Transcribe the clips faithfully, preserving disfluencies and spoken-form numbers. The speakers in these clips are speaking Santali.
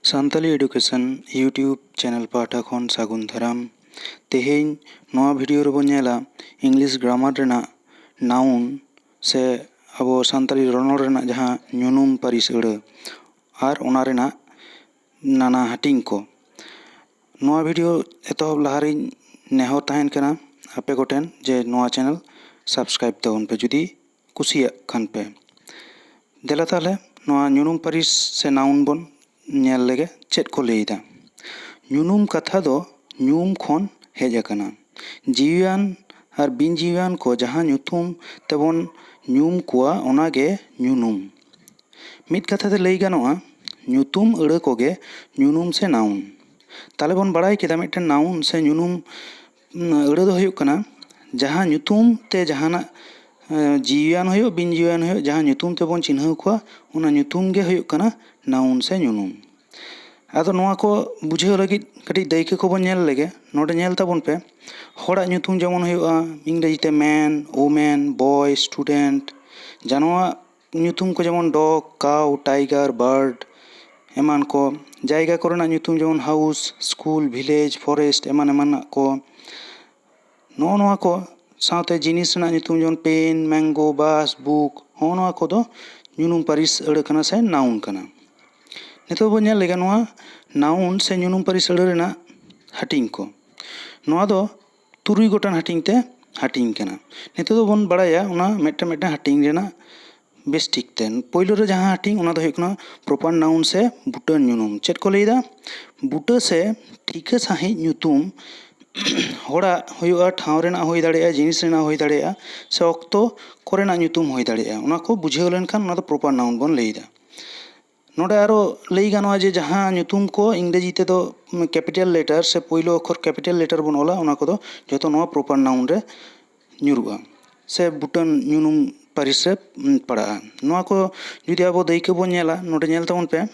ᱥᱟᱱᱛᱟᱞᱤ Education YouTube channel ᱯᱟᱦᱴᱟ ᱠᱷᱚᱱ ᱥᱟᱹᱜᱩᱱ ᱫᱟᱨᱟᱢ᱾ ᱛᱮᱦᱮᱧ ᱱᱚᱣᱟ video ᱨᱮᱵᱚᱱ ᱧᱮᱞᱟ English grammar ᱨᱮᱱᱟᱜ noun ᱥᱮ ᱟᱵᱚ ᱥᱟᱱᱛᱟᱲᱤ ᱨᱚᱱᱚᱲ ᱨᱮᱱᱟᱜ ᱡᱟᱦᱟᱸ ᱧᱩᱱᱩᱢ ᱯᱟᱹᱨᱤᱥ ᱟᱹᱲᱟᱹ ᱟᱨ ᱚᱱᱟ ᱨᱮᱱᱟᱜ ᱱᱟᱱᱟ ᱦᱟᱹᱴᱤᱧ ᱠᱚ᱾ ᱱᱚᱣᱟ video ᱮᱛᱚᱦᱚᱵ ᱞᱟᱦᱟᱨᱮᱧ ᱱᱮᱦᱚᱨ ᱛᱟᱦᱮᱱ ᱠᱟᱱᱟ ᱟᱯᱮ ᱠᱚᱴᱷᱮᱱ ᱡᱮ ᱱᱚᱣᱟ channel subscribe ᱛᱟᱵᱚᱱ ᱯᱮ ᱡᱩᱫᱤ ᱠᱩᱥᱤᱭᱟᱜ ᱠᱷᱟᱱ ᱯᱮ᱾ ᱫᱮᱞᱟ ᱛᱟᱦᱞᱮ ᱱᱚᱣᱟ ᱧᱩᱱᱩᱢ ᱯᱟᱹᱨᱤᱥ ᱥᱮ noun ᱵᱚᱱ ᱧᱮᱞ ᱞᱮᱜᱮ ᱪᱮᱫ ᱠᱚ ᱞᱟᱹᱭ ᱮᱫᱟ᱾ ᱧᱩᱱᱩᱢ ᱠᱟᱛᱷᱟ ᱫᱚ ᱧᱩᱢ ᱠᱷᱚᱱ ᱦᱮᱡ ᱟᱠᱟᱱᱟ᱾ ᱡᱤᱣᱤᱭᱟᱱ ᱟᱨ ᱵᱤᱱ ᱡᱤᱣᱤᱭᱟᱱ ᱠᱚ ᱡᱟᱦᱟᱸ ᱧᱩᱛᱩᱢ ᱛᱮᱵᱚᱱ ᱧᱩᱢ ᱠᱚᱣᱟ ᱚᱱᱟᱜᱮ ᱧᱩᱱᱩᱢ᱾ ᱢᱤᱫ ᱠᱟᱛᱷᱟ ᱛᱮ ᱞᱟᱹᱭ ᱜᱟᱱᱚᱜᱼᱟ, ᱧᱩᱛᱩᱢ ᱟᱹᱲᱟᱹ ᱠᱚᱜᱮ ᱧᱩᱱᱩᱢ ᱥᱮ noun᱾ ᱛᱟᱦᱞᱮ ᱵᱚᱱ ᱵᱟᱲᱟᱭ ᱠᱮᱫᱟ ᱢᱤᱫᱴᱮᱱ noun ᱥᱮ ᱧᱩᱱᱩᱢ, ᱩᱢ, ᱟᱹᱲᱟᱹ ᱫᱚ ᱦᱩᱭᱩᱜ ᱠᱟᱱᱟ ᱡᱟᱦᱟᱸ ᱧᱩᱛᱩᱢ ᱛᱮ ᱡᱟᱦᱟᱱᱟᱜ, ᱮ, ᱡᱤᱣᱤᱭᱟᱱ ᱦᱩᱭᱩᱜ, ᱵᱤᱱ ᱡᱤᱣᱤᱭᱟᱱ ᱦᱩᱭᱩᱜ, ᱡᱟᱦᱟᱸ ᱧᱩᱛᱩᱢ ᱛᱮᱵᱚᱱ ᱪᱤᱱᱦᱟᱹᱣ ᱠᱚᱣᱟ, ᱚᱱᱟ ᱧᱩᱛᱩᱢ ᱜᱮ ᱦᱩᱭᱩᱜ ᱠᱟᱱᱟ noun ᱥᱮ ᱧᱩᱱᱩᱢ᱾ ᱟᱫᱚ ᱱᱚᱣᱟ ᱠᱚ ᱵᱩᱡᱷᱟᱹᱣ ᱞᱟᱹᱜᱤᱫ ᱠᱟᱹᱴᱤᱡ ᱫᱟᱹᱭᱠᱟᱹ ᱠᱚᱵᱚᱱ ᱧᱮᱞ ᱞᱮᱜᱮ᱾ ᱱᱚᱰᱮ ᱧᱮᱞ ᱛᱟᱵᱚᱱ ᱯᱮ, ᱦᱚᱲᱟᱜ ᱧᱩᱛᱩᱢ ᱡᱮᱢᱚᱱ ᱦᱩᱭᱩᱜᱼᱟ ᱤᱝᱨᱮᱡᱤ ᱛᱮ man, woman, boy, student, ᱡᱟᱱᱣᱟᱨ ᱧᱩᱛᱩᱢ ᱠᱚ ᱡᱮᱢᱚᱱ dog, cow, tiger, bird ᱮᱢᱟᱱ ᱠᱚ, ᱡᱟᱭᱜᱟ ᱠᱚᱨᱮᱱᱟᱜ ᱧᱩᱛᱩᱢ ᱡᱮᱢᱚᱱ house, school, village, forest ᱮᱢᱟᱱ ᱮᱢᱟᱱᱟᱜ ᱠᱚ᱾ ᱱᱚᱜᱼᱚ ᱱᱚᱣᱟ ᱠᱚ ᱥᱟᱶᱛᱮ ᱡᱤᱱᱤᱥ ᱨᱮᱱᱟᱜ ᱧᱩᱛᱩᱢ ᱡᱮᱢᱚᱱ pen, mango, bus, book, ᱦᱚᱸᱜᱼᱚ ᱱᱚᱣᱟ ᱠᱚᱫᱚ ᱧᱩᱱᱩᱢ ᱯᱟᱹᱨᱤᱥ ᱟᱹᱲᱟᱹ ᱠᱟᱱᱟ ᱥᱮ noun ᱠᱟᱱᱟ᱾ ᱱᱤᱛᱚᱜ ᱵᱚᱱ ᱧᱮᱞ ᱞᱮᱜᱮ ᱱᱚᱣᱟ noun ᱥᱮ ᱧᱩᱱᱩᱢ ᱯᱟᱹᱨᱤᱥ ᱟᱹᱲᱟᱹ ᱨᱮᱱᱟᱜ ᱦᱟᱹᱴᱤᱧ ᱠᱚ᱾ ᱱᱚᱣᱟ ᱫᱚ ᱛᱩᱨᱩᱭ ᱜᱚᱴᱟᱝ ᱦᱟᱹᱴᱤᱧ ᱛᱮ ᱦᱟᱹᱴᱤᱧ ᱠᱟᱱᱟ᱾ ᱱᱤᱛᱚᱜ ᱫᱚᱵᱚᱱ ᱵᱟᱲᱟᱭᱟ ᱚᱱᱟ ᱢᱤᱫᱴᱟᱝ ᱢᱤᱫᱴᱟᱝ ᱦᱟᱹᱴᱤᱧ ᱨᱮᱱᱟᱜ ᱵᱮᱥ ᱴᱷᱤᱠ ᱛᱮ᱾ ᱯᱳᱭᱞᱳ ᱨᱮ ᱡᱟᱦᱟᱸ ᱦᱟᱹᱴᱤᱧ, ᱚᱱᱟ ᱫᱚ ᱦᱩᱭᱩᱜ ᱠᱟᱱᱟ proper noun ᱥᱮ ᱵᱩᱴᱟᱹ ᱧᱩᱱᱩᱢ᱾ ᱪᱮᱫ ᱠᱚ ᱞᱟᱹᱭᱫᱟ? ᱵᱩᱴᱟᱹ ᱥᱮ ᱴᱷᱤᱠᱟᱹ ᱥᱟᱺᱦᱤᱡ ᱧᱩᱛᱩᱢ ᱦᱚᱲᱟᱜ ᱦᱩᱭᱩᱜᱼᱟ, ᱴᱷᱟᱶ ᱨᱮᱱᱟᱜ ᱦᱩᱭ ᱫᱟᱲᱮᱭᱟᱜᱼᱟ, ᱡᱤᱱᱤᱥ ᱨᱮᱱᱟᱜ ᱦᱩᱭ ᱫᱟᱲᱮᱭᱟᱜᱼᱟ, ᱥᱮ ᱚᱠᱛᱚ ᱠᱚᱨᱮᱱᱟᱜ ᱧᱩᱛᱩᱢ ᱦᱩᱭ ᱫᱟᱲᱮᱭᱟᱜᱼᱟ᱾ ᱚᱱᱟ ᱠᱚ ᱵᱩᱡᱷᱟᱹᱣ ᱞᱮᱱᱠᱷᱟᱱ ᱚᱱᱟ ᱫᱚ proper noun ᱵᱚᱱ ᱞᱟᱹᱭᱫᱟ᱾ ᱱᱚᱰᱮ ᱟᱨᱚ ᱞᱟᱹᱭ ᱜᱟᱱᱚᱜᱼᱟ ᱡᱮ ᱡᱟᱦᱟᱸ ᱧᱩᱛᱩᱢ ᱠᱚ ᱤᱝᱨᱮᱡᱤ ᱛᱮᱫᱚ capital letter ᱥᱮ ᱯᱳᱭᱞᱳ ᱚᱠᱠᱷᱚᱨ capital letter ᱵᱚᱱ ᱚᱞᱟ, ᱚᱱᱟ ᱠᱚᱫᱚ ᱡᱚᱛᱚ ᱱᱚᱣᱟ proper noun ᱨᱮ ᱧᱩᱨᱩᱜᱼᱟ ᱥᱮ ᱵᱩᱴᱟᱹᱱ ᱧᱩᱱᱩᱢ ᱯᱟᱹᱨᱤᱥ ᱨᱮ, ᱩᱢ, ᱯᱟᱲᱟᱜᱼᱟ᱾ ᱱᱚᱣᱟ ᱠᱚ ᱡᱩᱫᱤ ᱟᱵᱚ ᱫᱟᱹᱭᱠᱟᱹ ᱵᱚᱱ ᱧᱮᱞᱟ, ᱱᱚᱰᱮ ᱧᱮᱞ ᱛᱟᱵᱚᱱ ᱯᱮ,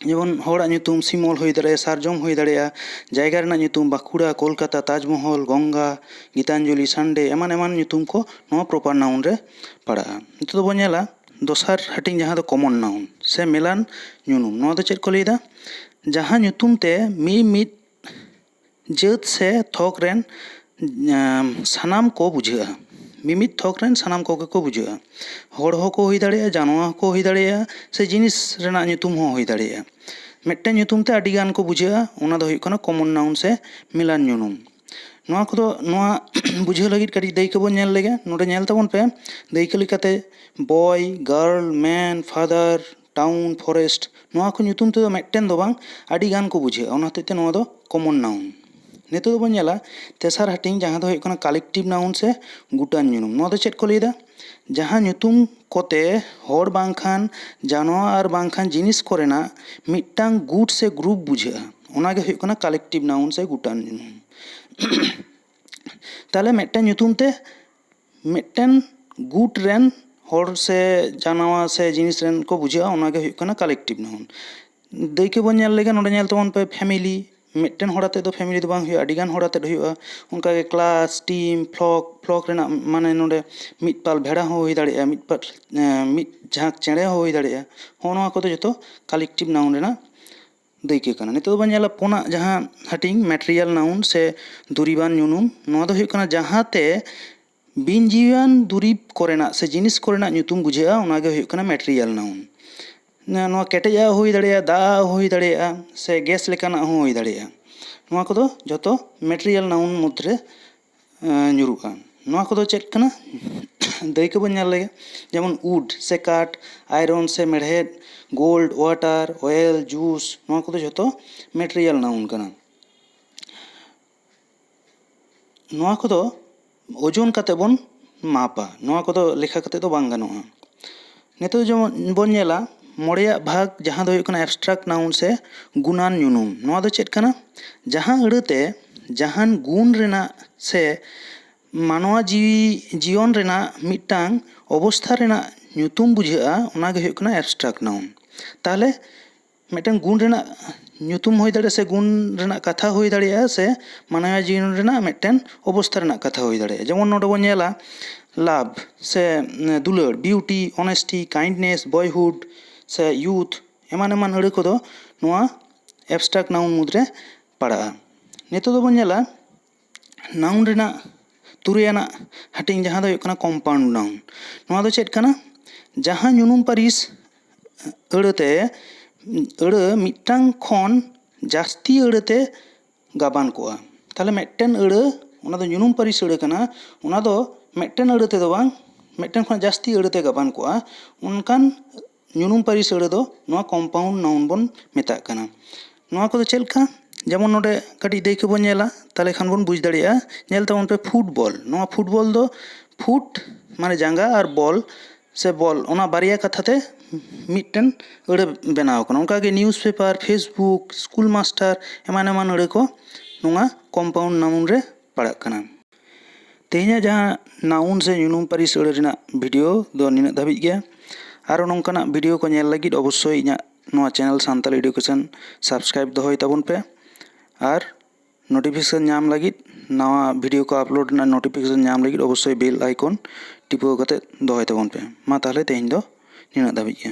ᱡᱮᱢᱚᱱ ᱦᱚᱲᱟᱜ ᱧᱩᱛᱩᱢ ᱥᱤᱢᱚᱞ ᱦᱩᱭ ᱫᱟᱲᱮᱭᱟᱜᱼᱟ, ᱥᱟᱨᱡᱚᱢ ᱦᱩᱭ ᱫᱟᱲᱮᱭᱟᱜᱼᱟ, ᱡᱟᱭᱜᱟ ᱨᱮᱱᱟᱜ ᱧᱩᱛᱩᱢ ᱵᱟᱸᱠᱩᱲᱟ, ᱠᱳᱞᱠᱟᱛᱟ, ᱛᱟᱡᱽᱢᱚᱦᱚᱞ, ᱜᱚᱝᱜᱟ, ᱜᱤᱛᱟᱧᱡᱚᱞᱤ, ᱥᱟᱱᱰᱮ, ᱮᱢᱟᱱ ᱮᱢᱟᱱ ᱧᱩᱛᱩᱢ ᱠᱚ ᱱᱚᱣᱟ proper noun ᱨᱮ ᱯᱟᱲᱟᱜᱼᱟ᱾ ᱱᱤᱛᱚᱜ ᱫᱚᱵᱚᱱ ᱧᱮᱞᱟ ᱫᱚᱥᱟᱨ ᱦᱟᱹᱴᱤᱧ ᱡᱟᱦᱟᱸ ᱫᱚ common noun᱾ ᱥᱮ ᱢᱮᱞᱟᱱ ᱧᱩᱱᱩᱢ᱾ ᱱᱚᱣᱟ ᱫᱚ ᱪᱮᱫ ᱠᱚ ᱞᱟᱹᱭᱫᱟ? ᱡᱟᱦᱟᱸ ᱧᱩᱛᱩᱢ ᱛᱮ ᱢᱤᱢᱤᱫ ᱡᱟᱹᱛ ᱥᱮ ᱛᱷᱚᱠ ᱨᱮᱱ ᱮᱸ, ᱥᱟᱱᱟᱢ ᱠᱚ ᱵᱩᱡᱷᱟᱹᱜᱼᱟ᱾ ᱢᱤᱢᱤᱫ ᱛᱷᱚᱠ ᱨᱮᱱ ᱥᱟᱱᱟᱢ ᱠᱚᱜᱮ ᱠᱚ ᱵᱩᱡᱷᱟᱹᱜᱼᱟ᱾ ᱦᱚᱲ ᱦᱚᱸᱠᱚ ᱦᱩᱭ ᱫᱟᱲᱮᱭᱟᱜᱼᱟ, ᱡᱟᱱᱣᱟ ᱦᱚᱸᱠᱚ ᱦᱩᱭ ᱫᱟᱲᱮᱭᱟᱜᱼᱟ, ᱥᱮ ᱡᱤᱱᱤᱥ ᱨᱮᱱᱟᱜ ᱧᱩᱛᱩᱢ ᱦᱚᱸ ᱦᱩᱭ ᱫᱟᱲᱮᱭᱟᱜᱼᱟ᱾ ᱢᱤᱫᱴᱮᱱ ᱧᱩᱛᱩᱢ ᱛᱮ ᱟᱹᱰᱤ ᱜᱟᱱ ᱠᱚ ᱵᱩᱡᱷᱟᱹᱜᱼᱟ, ᱚᱱᱟ ᱫᱚ ᱦᱩᱭᱩᱜ ᱠᱟᱱᱟ ᱠᱚᱢᱚᱱ ᱱᱟᱣᱩᱱ ᱥᱮ ᱢᱮᱞᱟᱱ ᱧᱩᱱᱩᱢ᱾ ᱱᱚᱣᱟ ᱠᱚᱫᱚ, ᱱᱚᱣᱟ ᱵᱩᱡᱷᱟᱹᱣ ᱞᱟᱹᱜᱤᱫ ᱠᱟᱹᱴᱤᱡ ᱫᱟᱹᱭᱠᱟᱹ ᱵᱚᱱ ᱧᱮᱞ ᱞᱮᱜᱮ᱾ ᱱᱚᱰᱮ ᱧᱮᱞ ᱛᱟᱵᱚᱱ ᱯᱮ, ᱫᱟᱹᱭᱠᱟᱹ ᱞᱮᱠᱟᱛᱮ boy, girl, man, father, town, forest, ᱱᱚᱣᱟ ᱠᱚ ᱧᱩᱛᱩᱢ ᱛᱮᱫᱚ ᱢᱤᱫᱴᱮᱱ ᱫᱚ ᱵᱟᱝ, ᱟᱹᱰᱤ ᱜᱟᱱ ᱠᱚ ᱵᱩᱡᱷᱟᱹᱜᱼᱟ᱾ ᱚᱱᱟ ᱦᱚᱛᱮᱡ ᱛᱮ ᱱᱚᱣᱟ ᱫᱚ ᱠᱚᱢᱚᱱ ᱱᱟᱣᱩᱱ᱾ ᱱᱤᱛᱚᱜ ᱫᱚᱵᱚᱱ ᱧᱮᱞᱟ ᱛᱮᱥᱟᱨ ᱦᱟᱹᱴᱤᱧ, ᱡᱟᱦᱟᱸ ᱫᱚ ᱦᱩᱭᱩᱜ ᱠᱟᱱᱟ ᱠᱟᱞᱮᱠᱴᱤᱵᱽ ᱱᱟᱣᱩᱱ ᱥᱮ ᱜᱩᱴᱟᱱ ᱧᱩᱱᱩᱢ᱾ ᱱᱚᱣᱟ ᱫᱚ ᱪᱮᱫ ᱠᱚ ᱞᱟᱹᱭᱫᱟ? ᱡᱟᱦᱟᱸ ᱧᱩᱛᱩᱢ ᱠᱚᱛᱮ ᱦᱚᱲ ᱵᱟᱝᱠᱷᱟᱱ ᱡᱟᱱᱣᱟᱨ ᱵᱟᱝᱠᱷᱟᱱ ᱡᱤᱱᱤᱥ ᱠᱚᱨᱮᱱᱟᱜ ᱢᱤᱫᱴᱟᱝ ᱜᱩᱴ ᱥᱮ ᱜᱨᱩᱯ ᱵᱩᱡᱷᱟᱹᱜᱼᱟ, ᱚᱱᱟᱜᱮ ᱦᱩᱭᱩᱜ ᱠᱟᱱᱟ ᱠᱟᱞᱮᱠᱴᱤᱵᱽ ᱱᱟᱣᱩᱱ ᱥᱮ ᱜᱩᱴᱟᱱ ᱧᱩᱱᱩᱢ᱾ ᱛᱟᱦᱚᱞᱮ ᱢᱤᱫᱴᱟᱝ ᱧᱩᱛᱩᱢ ᱛᱮ ᱢᱤᱫᱴᱮᱱ ᱜᱩᱴ ᱨᱮᱱ ᱦᱚᱲ ᱥᱮ ᱡᱟᱱᱣᱟ ᱥᱮ ᱡᱤᱱᱤᱥ ᱨᱮᱱ ᱠᱚ ᱵᱩᱡᱷᱟᱹᱜᱼᱟ, ᱚᱱᱟᱜᱮ ᱦᱩᱭᱩᱜ ᱠᱟᱱᱟ ᱠᱟᱞᱮᱠᱴᱤᱵᱽ ᱱᱟᱣᱩᱱ᱾ ᱫᱟᱹᱭᱠᱟᱹ ᱵᱚᱱ ᱧᱮᱞ ᱞᱮᱠᱷᱟᱱ ᱱᱚᱰᱮ ᱧᱮᱞ ᱛᱟᱵᱚᱱ ᱯᱮ ᱯᱷᱮᱢᱤᱞᱤ, ᱢᱤᱫᱴᱮᱱ ᱦᱚᱲ ᱟᱛᱮᱫ ᱫᱚ ᱯᱷᱮᱢᱤᱞᱤ ᱫᱚ ᱵᱟᱝ ᱦᱩᱭᱩᱜᱼᱟ, ᱟᱹᱰᱤ ᱜᱟᱱ ᱦᱚᱲ ᱟᱛᱮᱫ ᱦᱩᱭᱩᱜᱼᱟ᱾ ᱚᱱᱠᱟᱜᱮ ᱠᱞᱟᱥ, ᱴᱤᱢ, ᱯᱷᱞᱚᱠ, ᱯᱷᱞᱚᱠ ᱨᱮᱱᱟᱜ ᱢᱟᱱᱮ ᱱᱚᱰᱮ ᱢᱤᱫ ᱯᱟᱞ ᱵᱷᱮᱲᱟ ᱦᱚᱸ ᱦᱩᱭ ᱫᱟᱲᱮᱭᱟᱜᱼᱟ, ᱢᱤᱫ ᱯᱟᱞ, ᱮᱸ, ᱢᱤᱫ ᱡᱷᱟᱸᱠ ᱪᱮᱬᱮ ᱦᱚᱸ ᱦᱩᱭ ᱫᱟᱲᱮᱭᱟᱜᱼᱟ᱾ ᱦᱚᱸᱜᱼᱚ ᱱᱚᱣᱟ ᱠᱚᱫᱚ ᱡᱚᱛᱚ ᱠᱟᱞᱮᱠᱴᱤᱵᱽ ᱱᱟᱣᱩᱱ ᱨᱮᱱᱟᱜ ᱫᱟᱹᱭᱠᱟᱹ ᱠᱟᱱᱟ᱾ ᱱᱤᱛᱚᱜ ᱫᱚᱵᱚᱱ ᱧᱮᱞᱟ ᱯᱩᱱᱟᱜ ᱡᱟᱦᱟᱸ ᱦᱟᱹᱴᱤᱧ, ᱢᱮᱴᱮᱨᱤᱭᱟᱞ ᱱᱟᱣᱩᱱ ᱥᱮ ᱫᱩᱨᱤᱵᱟᱱ ᱧᱩᱱᱩᱢ, ᱱᱚᱣᱟ ᱫᱚ ᱦᱩᱭᱩᱜ ᱠᱟᱱᱟ ᱡᱟᱦᱟᱸᱛᱮ ᱵᱤᱱ ᱡᱤᱣᱤᱭᱟᱱ ᱫᱩᱨᱤᱵᱽ ᱠᱚᱨᱮᱱᱟᱜ ᱥᱮ ᱡᱤᱱᱤᱥ ᱠᱚᱨᱮᱱᱟᱜ ᱧᱩᱛᱩᱢ ᱵᱩᱡᱷᱟᱹᱜᱼᱟ, ᱚᱱᱟᱜᱮ ᱦᱩᱭᱩᱜ ᱠᱟᱱᱟ ᱢᱮᱴᱮᱨᱤᱭᱟᱞ ᱱᱟᱣᱩᱱ᱾ ᱱᱚᱣᱟ ᱠᱮᱴᱮᱡᱟᱜ ᱦᱚᱸ ᱦᱩᱭ ᱫᱟᱲᱮᱭᱟᱜᱼᱟ, ᱫᱟᱜ ᱟᱜ ᱦᱚᱸ ᱦᱩᱭ ᱫᱟᱲᱮᱭᱟᱜᱼᱟ, ᱥᱮ ᱜᱮᱥ ᱞᱮᱠᱟᱱᱟᱜ ᱦᱚᱸ ᱦᱩᱭ ᱫᱟᱲᱮᱭᱟᱜᱼᱟ᱾ ᱱᱚᱣᱟ ᱠᱚᱫᱚ ᱡᱚᱛᱚ ᱢᱮᱴᱮᱨᱤᱭᱟᱞ ᱱᱟᱣᱩᱱ ᱢᱚᱫᱽᱫᱷᱮ ᱨᱮ ᱮᱸ, ᱧᱩᱨᱩᱜᱼᱟ᱾ ᱱᱚᱣᱟ ᱠᱚᱫᱚ ᱪᱮᱫ ᱠᱟᱱᱟ? ᱫᱟᱹᱭᱠᱟᱹ ᱵᱚᱱ ᱧᱮᱞ ᱞᱮᱜᱮ, ᱡᱮᱢᱚᱱ ᱩᱰ ᱥᱮ ᱠᱟᱴ, ᱟᱭᱨᱚᱱ ᱥᱮ ᱢᱮᱲᱦᱮᱫ, ᱜᱳᱞᱰ, ᱣᱟᱴᱟᱨ, ᱚᱭᱮᱞ, ᱡᱩᱥ, ᱱᱚᱣᱟ ᱠᱚᱫᱚ ᱡᱷᱚᱛᱚ ᱢᱮᱴᱮᱨᱤᱭᱟᱞ ᱱᱟᱣᱩᱱ ᱠᱟᱱᱟ᱾ ᱱᱚᱣᱟ ᱠᱚᱫᱚ ᱳᱡᱚᱱ ᱠᱟᱛᱮ ᱵᱚᱱ ᱢᱟᱯᱟ, ᱱᱚᱣᱟ ᱠᱚᱫᱚ ᱞᱮᱠᱷᱟ ᱠᱟᱛᱮ ᱫᱚ ᱵᱟᱝ ᱜᱟᱱᱚᱜᱼᱟ᱾ ᱱᱤᱛᱚᱜ ᱡᱮᱢᱚᱱ ᱵᱚᱱ ᱧᱮᱞᱟ ᱢᱚᱬᱮᱭᱟᱜ ᱵᱷᱟᱜᱽ, ᱡᱟᱦᱟᱸ ᱫᱚ ᱦᱩᱭᱩᱜ ᱠᱟᱱᱟ ᱮᱵᱥᱴᱨᱟᱠᱴ ᱱᱟᱣᱩᱱ ᱥᱮ ᱜᱩᱱᱟᱱ ᱧᱩᱱᱩᱢ᱾ ᱱᱚᱣᱟ ᱫᱚ ᱪᱮᱫ ᱠᱟᱱᱟ? ᱡᱟᱦᱟᱸ ᱟᱹᱲᱟᱹᱛᱮ ᱡᱟᱦᱟᱱ ᱜᱩᱱ ᱨᱮᱱᱟᱜ ᱥᱮ ᱢᱟᱱᱣᱟ ᱡᱤᱣᱤ ᱡᱤᱭᱚᱱ ᱨᱮᱱᱟᱜ ᱢᱤᱫᱴᱟᱝ ᱚᱵᱚᱥᱛᱷᱟ ᱨᱮᱱᱟᱜ ᱧᱩᱛᱩᱢ ᱵᱩᱡᱷᱟᱹᱜᱼᱟ, ᱚᱱᱟ ᱜᱮ ᱦᱩᱭᱩᱜ ᱠᱟᱱᱟ ᱮᱵᱥᱴᱨᱟᱠᱴ ᱱᱟᱣᱩᱱ᱾ ᱛᱟᱦᱚᱞᱮ ᱢᱤᱫᱴᱟᱝ ᱜᱩᱱ ᱨᱮᱱᱟᱜ ᱧᱩᱛᱩᱢ ᱦᱩᱭ ᱫᱟᱲᱮᱭᱟᱜᱼᱟ ᱥᱮ ᱜᱩᱱ ᱨᱮᱱᱟᱜ ᱠᱟᱛᱷᱟ ᱦᱩᱭ ᱫᱟᱲᱮᱭᱟᱜᱼᱟ ᱥᱮ ᱢᱟᱱᱣᱟ ᱡᱤᱭᱚᱱ ᱨᱮᱱᱟᱜ ᱢᱤᱫᱴᱮᱱ ᱚᱵᱚᱥᱛᱷᱟ ᱨᱮᱱᱟᱜ ᱠᱟᱛᱷᱟ ᱦᱩᱭ ᱫᱟᱲᱮᱭᱟᱜᱼᱟ᱾ ᱡᱮᱢᱚᱱ ᱱᱚᱰᱮ ᱵᱚᱱ ᱧᱮᱞᱟ ᱞᱟᱵᱷ ᱥᱮ ᱫᱩᱞᱟᱹᱲ, ᱵᱤᱭᱩᱴᱤ, ᱚᱱᱮᱥᱴᱤ, ᱠᱟᱭᱤᱱᱰᱱᱮᱥ, ᱵᱚᱭᱦᱩᱰ, ᱥᱮ youth, ᱮᱢᱟᱱ ᱮᱢᱟᱱ ᱟᱹᱲᱟᱹ ᱠᱚᱫᱚ ᱱᱚᱣᱟ abstract noun ᱢᱩᱫᱽᱨᱮ ᱯᱟᱲᱟᱜᱼᱟ᱾ ᱱᱤᱛᱚᱜ ᱫᱚᱵᱚᱱ ᱧᱮᱞᱟ noun ᱨᱮᱱᱟᱜ ᱛᱩᱨᱩᱭ ᱟᱱᱟᱜ ᱦᱟᱹᱴᱤᱧ, ᱡᱟᱦᱟᱸ ᱫᱚ ᱦᱩᱭᱩᱜ ᱠᱟᱱᱟ compound noun᱾ ᱱᱚᱣᱟ ᱫᱚ ᱪᱮᱫ ᱠᱟᱱᱟ? ᱡᱟᱦᱟᱸ ᱧᱩᱱᱩᱢ ᱯᱟᱹᱨᱤᱥ ᱟᱹᱲᱟᱹᱛᱮ ᱟᱹᱲᱟᱹ ᱢᱤᱫᱴᱟᱝ ᱠᱷᱚᱱ ᱡᱟᱹᱥᱛᱤ ᱟᱹᱲᱟᱹᱛᱮ ᱜᱟᱵᱟᱱ ᱠᱚᱜᱼᱟ᱾ ᱛᱟᱦᱚᱞᱮ ᱢᱤᱫᱴᱮᱱ ᱟᱹᱲᱟᱹ, ᱚᱱᱟ ᱫᱚ ᱧᱩᱱᱩᱢ ᱯᱟᱹᱨᱤᱥ ᱟᱹᱲᱟᱹ ᱠᱟᱱᱟ, ᱚᱱᱟ ᱫᱚ ᱢᱤᱫᱴᱮᱱ ᱟᱹᱲᱟᱹ ᱛᱮᱫᱚ ᱵᱟᱝ, ᱢᱤᱫᱴᱮᱱ ᱠᱷᱚᱱ ᱡᱟᱹᱥᱛᱤ ᱟᱹᱲᱟᱹᱛᱮ ᱜᱟᱵᱟᱱ ᱠᱚᱜᱼᱟ, ᱚᱱᱠᱟᱱ ᱧᱩᱱᱩᱢ ᱯᱟᱹᱨᱤᱥ ᱟᱹᱲᱟᱹ ᱫᱚ ᱱᱚᱣᱟ compound noun ᱵᱚᱱ ᱢᱮᱛᱟᱜ ᱠᱟᱱᱟ᱾ ᱱᱚᱣᱟ ᱠᱚᱫᱚ ᱪᱮᱫ ᱞᱮᱠᱟ? ᱡᱮᱢᱚᱱ ᱱᱚᱰᱮ ᱠᱟᱹᱴᱤᱡ ᱫᱟᱹᱭᱠᱟᱹ ᱵᱚᱱ ᱧᱮᱞᱟ, ᱛᱟᱦᱚᱞᱮ ᱠᱷᱟᱱ ᱵᱚᱱ ᱵᱩᱡᱽ ᱫᱟᱲᱮᱭᱟᱜᱼᱟ᱾ ᱧᱮᱞ ᱛᱟᱵᱚᱱ ᱯᱮ, ᱯᱷᱩᱴᱵᱚᱞ᱾ ᱱᱚᱣᱟ ᱯᱷᱩᱴᱵᱚᱞ ᱫᱚ ᱯᱷᱩᱴ ᱢᱟᱱᱮ ᱡᱟᱸᱜᱟ ᱟᱨ ᱵᱚᱞ ᱥᱮ ᱵᱚᱞ, ᱚᱱᱟ ᱵᱟᱨᱭᱟ ᱠᱟᱛᱷᱟ ᱛᱮ ᱢᱤᱫᱴᱮᱱ ᱟᱹᱲᱟᱹ ᱵᱮᱱᱟᱣ ᱠᱟᱱᱟ᱾ ᱚᱱᱠᱟᱜᱮ newspaper, Facebook, school master, ᱮᱢᱟᱱ ᱮᱢᱟᱱ ᱟᱹᱲᱟᱹ ᱠᱚ ᱱᱚᱣᱟ compound noun ᱨᱮ ᱯᱟᱲᱟᱜ ᱠᱟᱱᱟ᱾ ᱛᱮᱦᱮᱧᱟᱜ ᱡᱟᱦᱟᱸ noun ᱥᱮ ᱧᱩᱱᱩᱢ ᱯᱟᱹᱨᱤᱥ ᱟᱹᱲᱟᱹ ᱨᱮᱱᱟᱜ video ᱫᱚ ᱱᱤᱱᱟᱹᱜ ᱫᱷᱟᱹᱵᱤᱡ ᱜᱮ᱾ ᱟᱨᱚ ᱱᱚᱝᱠᱟᱱᱟᱜ video ᱠᱚ ᱧᱮᱞ ᱞᱟᱹᱜᱤᱫ ᱚᱵᱚᱥᱥᱳᱭ ᱤᱧᱟᱹᱜ ᱱᱚᱣᱟ channel Santali Education subscribe ᱫᱚᱦᱚᱭ ᱛᱟᱵᱚᱱ ᱯᱮ, ᱟᱨ notification ᱧᱟᱢ ᱞᱟᱹᱜᱤᱫ, ᱱᱟᱣᱟ video ᱠᱚ upload ᱨᱮᱱᱟᱜ notification ᱧᱟᱢ ᱞᱟᱹᱜᱤᱫ ᱚᱵᱚᱥᱥᱳᱭ bell icon ᱴᱤᱯᱟᱹᱣ ᱠᱟᱛᱮ ᱫᱚᱦᱚᱭ ᱛᱟᱵᱚᱱ ᱯᱮ᱾ ᱢᱟ ᱛᱟᱦᱚᱞᱮ ᱛᱮᱦᱮᱧ ᱫᱚ ᱱᱤᱱᱟᱹᱜ ᱫᱷᱟᱹᱵᱤᱡ ᱜᱮ᱾